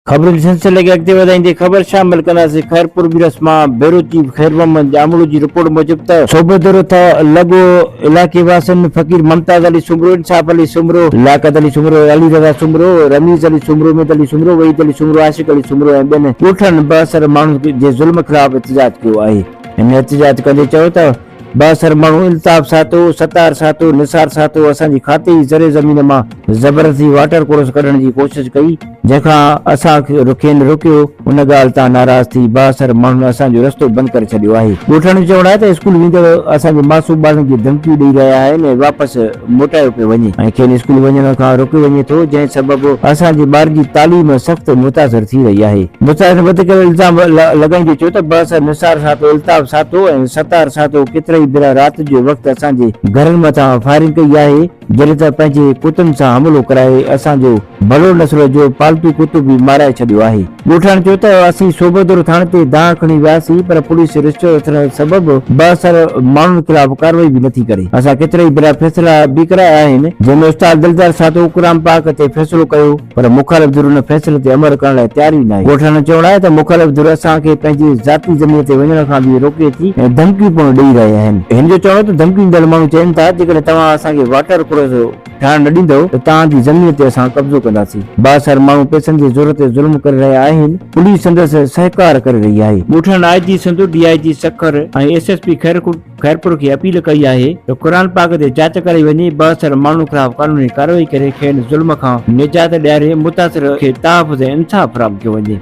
خبرن جي سلسلي کي اڳتي وڌائيندي خبر شامل ڪنداسين خيرپور ميرس مان بيورو چيف خير محمد ڄامڙو جي رپورٽ موجب ته صوبيدرو ٿه لڳو علائقي واسين فقير ممتاز علي سومرو، انصاف علي سومرو، لياقت علي سومرو، علي رضا سومرو، رميز علي سومرو، اميد علي سومرو، وحيد علي سومرو، عاشق علي سومرو ۽ ٻين ڳوٺن بااثر ماڻهن جي ظلم خلاف احتجاج ڪيو آهي. هن احتجاج ڪندي چيو ته بااثر ماڻهو الطاف سهتو، ستار سهتو، نثار سهتو اسان جي کاتي جي زرعي زمين مان زبردستي واٽر ڪورس ڪڍڻ جي ڪوشش ڪئي، جنهن کان اسان کين روڪيو، ان ڳالهه تان ناراض ٿي بااثر ماڻهن اسان جو رستو بند ڪري ڇڏيو آهي. ڳوٺاڻن جو چوڻ آهي ته اسڪول ويندڙ اسان جي معصوم ٻارڙن کي ڌمڪيون ڏئي رهيا آهن ۽ واپس موٽايو پيو وڃي ۽ کين اسڪول وڃڻ کان روڪيو وڃي ٿو، جنهن سبب اسان جي ٻارن جي تعليم سخت متاثر ٿي رهي آهي. متاثرن وڌيڪ الزام لڳائيندي چيو ته بااثر نثار سهتو، الطاف سهتو ۽ ستار سهتو ڪيترائي ڀيرا رات جي وقت اسان جي گهرن مٿان فائرنگ ڪئي آهي، جڏهن ته پنهنجي ڪتن سان حملو ڪرائي اسان جو ڀلو نسل جو پالتو ڪتو به مارائي ڇڏيو آهي. ڳوٺاڻن چيو ته اسين صوبيدرو ٿاڻي تي دانهن کڻي وياسين پر پوليس رشوت وٺڻ سبب بااثر ماڻهن خلاف ڪارروائي به نٿي ڪري. اسان ڪيترائي ڀيرا فيصلا به ڪرايا آهن جنهن ۾ استاد دلدار سهتو قرآن پاڪ تي فيصلو ڪيو پر مخالف ڌر ان فيصلي تي عمل ڪرڻ لاء تيار ئي ناهي. ڳوٺاڻن جو چوڻ آهي ته مخالف ڌر اسان کي پنهنجي ذاتي زمين تي وڃڻ کان به روڪي ٿي ۽ ڌمڪيون پڻ ڏئي رهيا آهن. هن جو چوڻ هو ته ڌمڪيون ڏيندڙ ماڻهو چون ٿا جيڪڏهن توهان اسان کي واٽر ڪورس ٺاهڻ نه ڏيندؤ ته توهان جي زمين تي اسان قبضو ڪنداسين. بااثر ماڻهو پئسن جي زور تي ظلم ڪري رهيا آهن، پوليس سندس سهڪار ڪري رهي آهي. ڳوٺاڻن I G Sindh, D I G Sukkur ۽ S S P Khairpur کي اپيل ڪئي آهي ته قرآن پاڪ تي جاچ ڪرائي وڃي، بااثر ماڻهن خلاف قانوني ڪارروائي ڪري کين ظلم کان نجات ڏياري متاثر کي تحفظ ۽ انصاف فراهم ڪيو وڃي.